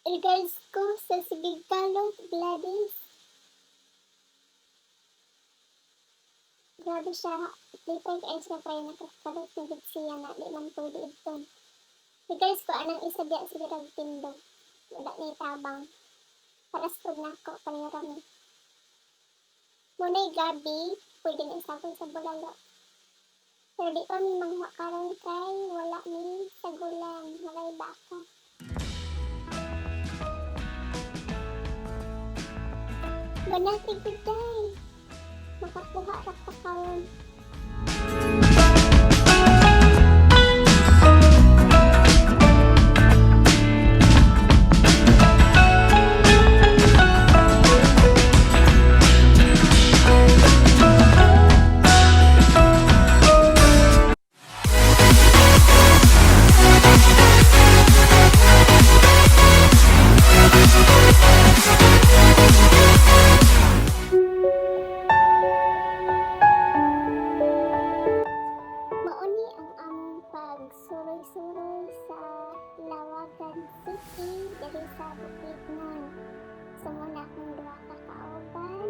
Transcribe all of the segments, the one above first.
Regards ko sa Sigigkalot, Gladys. Grabe siya, lipay kaayo siya kay nakakalot na gid siya na di man pwede idton. Regards ko anang isa diya sa dirag tindog. Wala ni tabang. Paras pud nako pareho rami. Munay gabi, pwede na isabon sa bulalo. Pero di pa mi manguha karon kay wala mi sagulan, walay baka. Banati gud day. Makakuha ra ka karon. Mauni ang among pagsuroy-suroy sa Lawagan City diri sa Bukidnon. So muna akong duha ka kauban.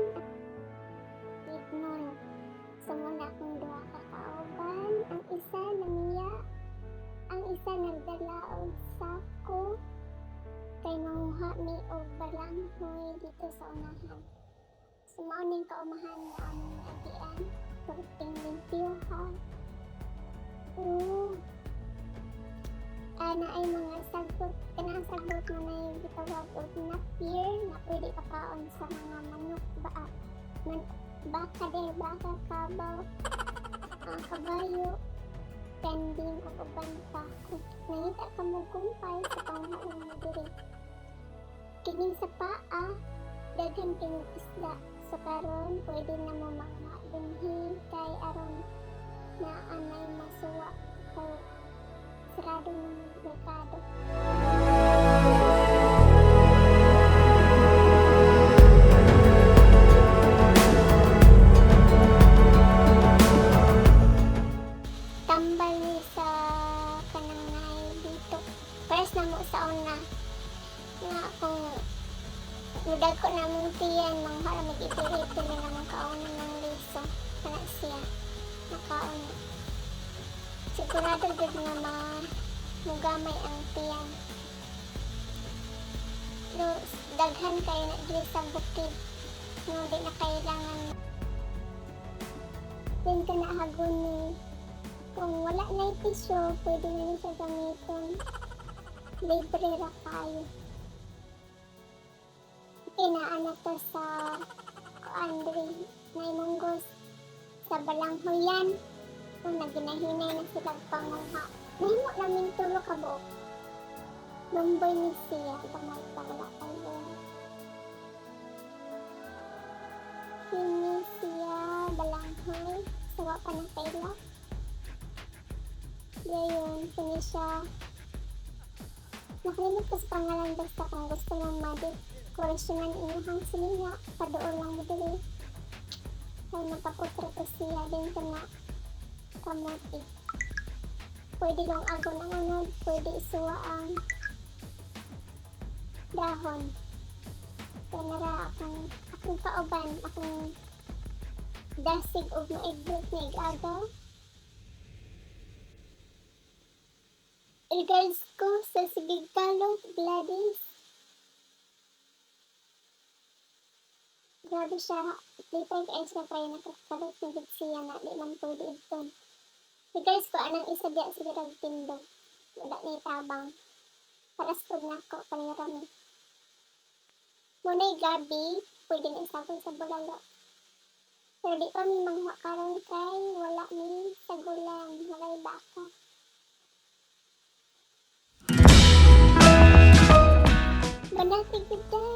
Bukidnon. So muna akong duha ka kauban. Ang isa namiya, ang isa nagdala og sako kay manguha mi og balanghoy dito sa unahan. So mao ning kaumahan nga among naagian. Perting limpyo ha. Oo. Ana ay mga sagbot, kanang sagbot na may gitawag og napier na pwede pakaon sa mga manok ba man, baka der baka kabaw, kabayo, kanding ug uban pa. Kung nangita ka mo kumpay sa panguha mo diri. Kining sa paa, daghan kayong isda. So karon pwede na mo mga dinhi kay aron na anay masuwa kay sarado ng merkado. Tambal ni sa kanang naay dito. Pares na mo sa una nga kung mudagko na mong tiyan, manguha ra mig ipil-ipil na namong kaonon ng liso. Kana siya nakaon. Sigurado gud nga mugamay ang tiyan. No, daghan kayo na diri sa bukid. No, di na kailangan. Then kana haguni. Kung wala na tissue, pwede na ni siya gamiton. Libre ra kayo. Kinaan na to sa kuan diri nay munggos sa balanghoyan. Kung naginahinay na sila panguha. Nahimo namin tulo ka buok. Lumboy ni siya, gamay pa wala kayo. Kini siya balanghoy, sawa pa na kaila. Dayon, kini siya. Nakalimot ko sa pangalan basta kung gusto mong madekorasyonan inyong silinga, paduol lang mo diri. Kay magkaputra to siya din kana kamote. Pwede lang agon ang unod, pwede isuwa ang dahon. Kaya nara akong kauban, akong dasig og maiglot nga igagaw. Regards ko sa Sigigkalot, Gladys. Grabe siya, lipay kaayo siya kay nakakalot na gid siya na di man pwede idton. Regards ko anang isa diya sa dirag tindog. Wala ni tabang. Paras pud nako pareho rami. Munay gabi, pwede na isabon sa bulalo. Pero di pa mi manguha karon kay wala mi sagulan, walay baka. Banati gud day.